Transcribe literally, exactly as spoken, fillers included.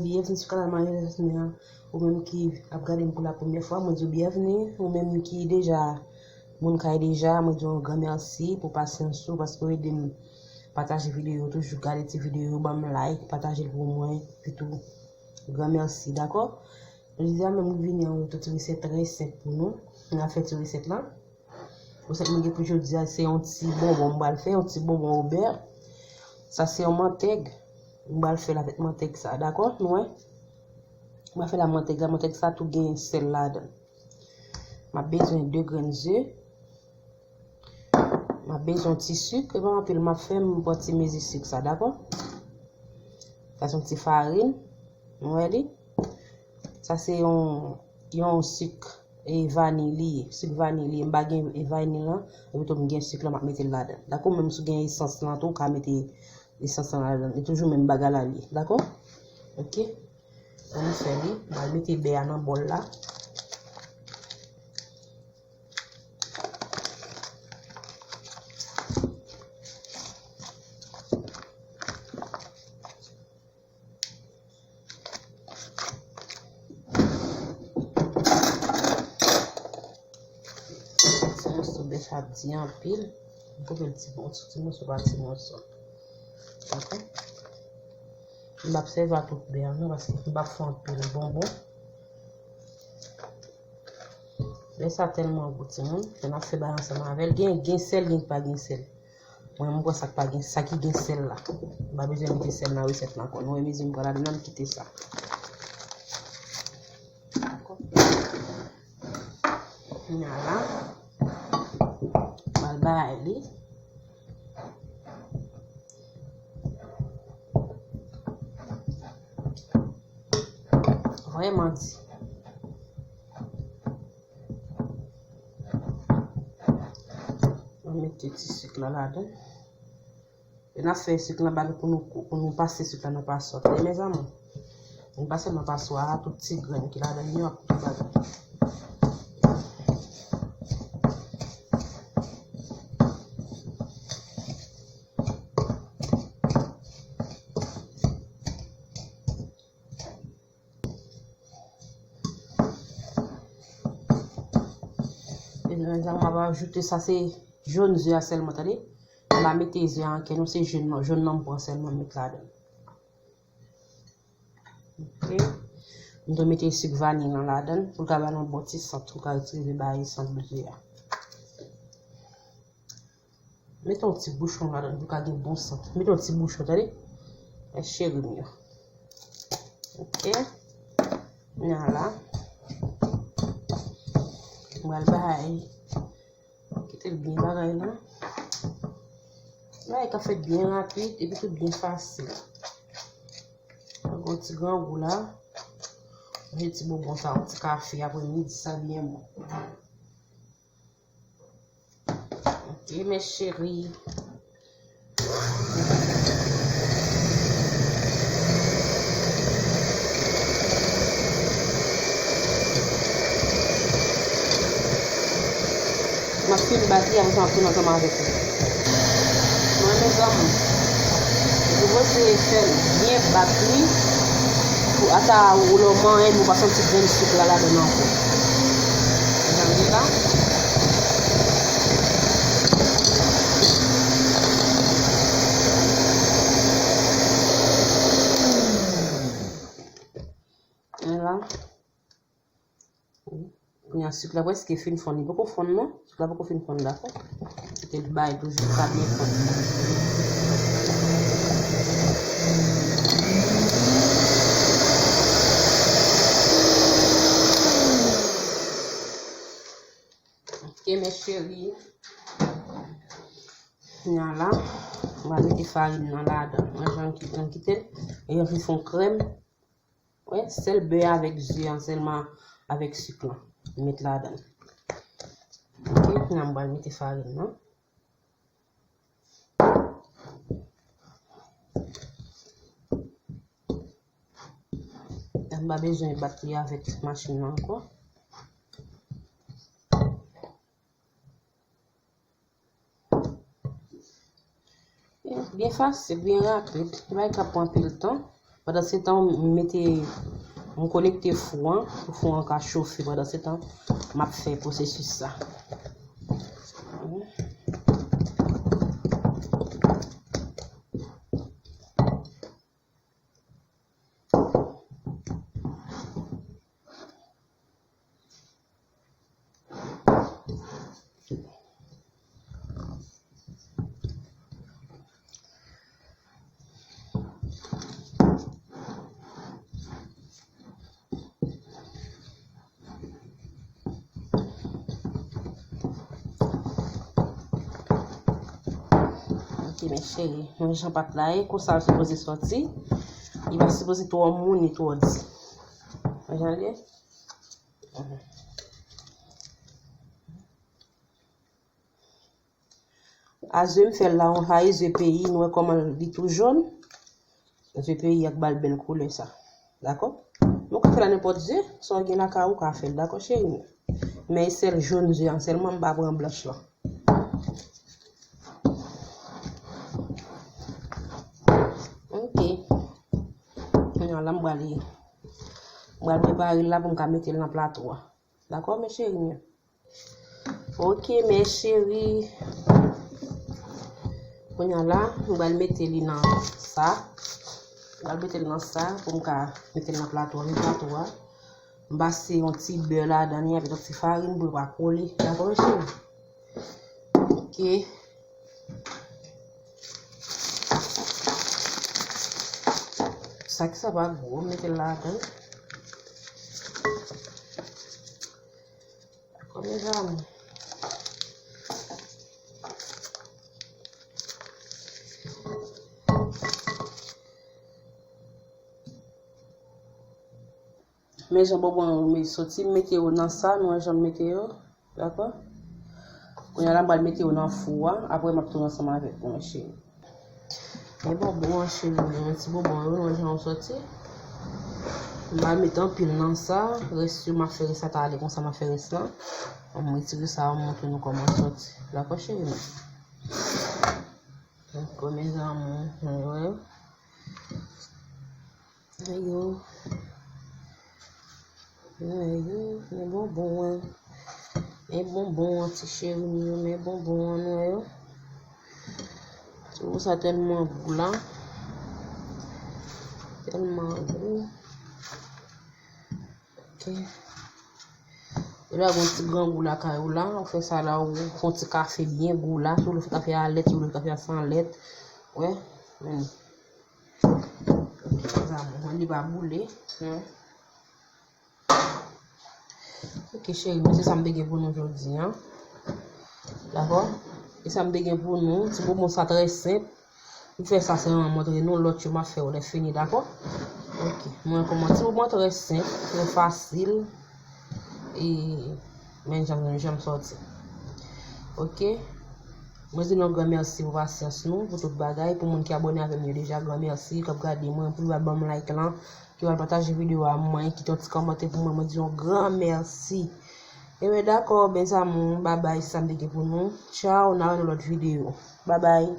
Byenvni sou kanal Marie Jasmine an. Ou menm ki ap gade m pou la premyè fwa, mwen di w byenvni. Ou menm ki deja moun kay deja, mwen di w yon gran mèsi pou pasyans ou, paske w ede m pataje videyo, toujou gade ti videyo, ban m like, pataje l pou mwen, epitou gran mèsi, dakò? Jodi a menm, mwen vini avèk yon ti resèt trè senp pou nou. Nou a fè ti resèt la. Resèt mwen gen pou jodi a, se yon ti bonbon m pral fè, yon ti bonbon obè. Sa se yon mantèg. M pral fè l avèk mantèg sa, dakò? Nou wè? M pral fè l ak mantèg la. Mantèg sa tou gen sèl ladan. M ap bezwen de grenn ze. M ap bezwen yon ti sik. E pa anpil m ap fè, m pran ti mezi sik sa, dakò? Sa se yon ti farin. Nou wè li? Sa se yon, yon sik e vaniy li ye. Sik vaniy li ye. M pa gen e vaniy lan, epi tou m gen sik lan, m ap mete l ladan. Dakò, menm si w gen esans lan tou, ou ka mete esans lan ladan. E toujou menm bagay la li ye. Dakò? Oke. Ann fè li. M pral mete bè a nan bòl la. Ti moso bè sa ap di anpil. M koupe l ti moso, ti moso pa ti moso. Dakò? M p ap sèvi a tout bè a non, paske m p ap fè anpil bonbon. Bè sa tèlman gou, timoun. Lè n ap fè bagay ansanm avè l. Gen, gen sèl, gen pa gen sèl. Mwen, m pran sa k pa gen, sa ki gen sèl la. M pa bezwen mete sèl nan resèt la ankò. Nou wè mezi m pran ladan an, m kite sa. Dakò? Kounye a la, m al bay li. Vrèman di. Mwen mete ti sik la ladan. E n ap fè sik lan ba nou pou nou, pou nou pase sik lan nan paswa. Tande, mezanmi. Nou pase l nan paswa a, tout ti grenn ki ladan yo ap tou bagay. E nan sa m ap ajoute sa, se jòn ze a sèlman, tande. M pa mete ze a an kè non, se jòn nan, jòn nan m pran sèlman m met ladan. Oke. M tou mete sik vaniy lan ladan pou l ka ba nou bon ti sant, pou l ka rive bay sant ze a. Mete yon ti bouchon ladan pou ka gen bon sant. Mete yon ti bouchon, tande? E cheri m yo. Oke. Kounye a la. M pral bay. Kite l byen bagay la. Bagay ka fèt byen rapid, epi tou byen fasil. Yon ti grangou la. Mete ti bonbon sa, yon ti kafe, apre midi sa byen bon. Ok, mes chéris. M ap fin bat li, apre sa m ap tounen ansanm avèk ou. Mwen, mezanmi, ou bezwen fè l byen bat li. Pou ata ou lè w manyen l, ou pa santi grenn sik la ladan l ankò. Jan li la. Vwala. Kounye a, sik la prèske fin fonn. Li poko fonn non. Sik la poko fin fonn, dakò? Kite l bay tou jiska byen fonn. Ok, mes chéris. Kounye a la, m va mete farin nan ladan. Mwen jan ki-, jan kite l. E jan fin fè yon krèm. Wè, sèl bè avèk ze an sèlman avèk sik lan. Met ladan. Ok, kounye a m pral mete farin nan. M pa bezwen bat li avèk machin nan ankò. Byen fasil, byen rapid. Li pa ka pran anpil tan. Pandan se tan, m mete, m konekte fou an, pou fou an ka chofe. Pandan se tan, m ap fè pwosesis sa. Ok, mes chéris, mwen jan pat la ye, konsa l sipoze sòti. Li pa sipoze twò mou ni twò di. Mwen jan l ye. A ze m fè l la, yon fayi ze peyi, nou wè kòman li tou jòn. Ze peyi a k ba l bèl koulè sa. Dakò? Nou ka fè l a nenpòt ze, sa w gen lakay ou ka fè l, dakò, cheri m? Men sèl jòn ze an sèlman, m pa pran blanch lan. Ok. Kounye a la, m pral, m pral prepare l la pou m ka mete l nan plato a. Dakò, mes chéris? Ok, mes chéris. Kounye a la, m pral mete li nan sa. M pral mete li nan sa pou m ka mete li nan plato a. Men plato a, m pase yon ti bè ladan li avèk yon ti farin pou l pa kole. Dakò, mes chéris? Ok. Sa ki sa pa gwo, mete l ladan. Dakò, mezanmi. Men jan bonbon yo soti, m mete yo nan sa, nou wè jan m mete yo. Dakò? Kounye a la, m pral mete yo nan fou a, apre m ap tounen ansanm avèk ou, mes chéris. Men bonbon an, cheri m yo, men ti bonbon yo, nou wè jan yo soti. M pa met anpil nan sa, rès yo m ap fè rès la talè, konsa m ap fè rès lan. An m retire sa, an m montre nou kòman l soti. Dakò, cheri m? Dakò, mes amours, nou wè. Ayo. Ayo, men bonbon an. Men bonbon an, ti cheri m yo, men bonbon an, nou wè yo. Ti bonbon sa tèlman gou la. Tèlman gou. Ok. Ou la gon ti grangou lakay ou la, ou fè sa la, ou fè yon ti kafe byen gou la, si w vle fè kafe a lèt, si w vle fè kafe a san lèt. Wè, men. Ok, mes amours, li pa boule, men. Ok, cheri, men se sa m te gen pou nou jodi a. Dakò? E sa m te gen pou nou, ti bonbon sa trè senp. M fè sa sèlman montre nou, lòt yo m ap fè yo lè fini, dakò? Ok. Mwen kòmanse, bonbon trè senp, trè fasil. E men jan, jan m sòti. Ok. Mwen di nou gran mèsi pou pasyans nou, pou tout bagay. Pou moun ki abòne avè m yo deja, gran mèsi, k ap gade mwen, pou yo al ban m like lan, ki pral pataje videyo a mwen, kite yon ti kòmantè pou mwen, mwen di yon gran mèsi. Ebyen dakò, mes amours, babay, sa m te gen pou nou. Tchaw, n a wè nan lòt videyo. Babay.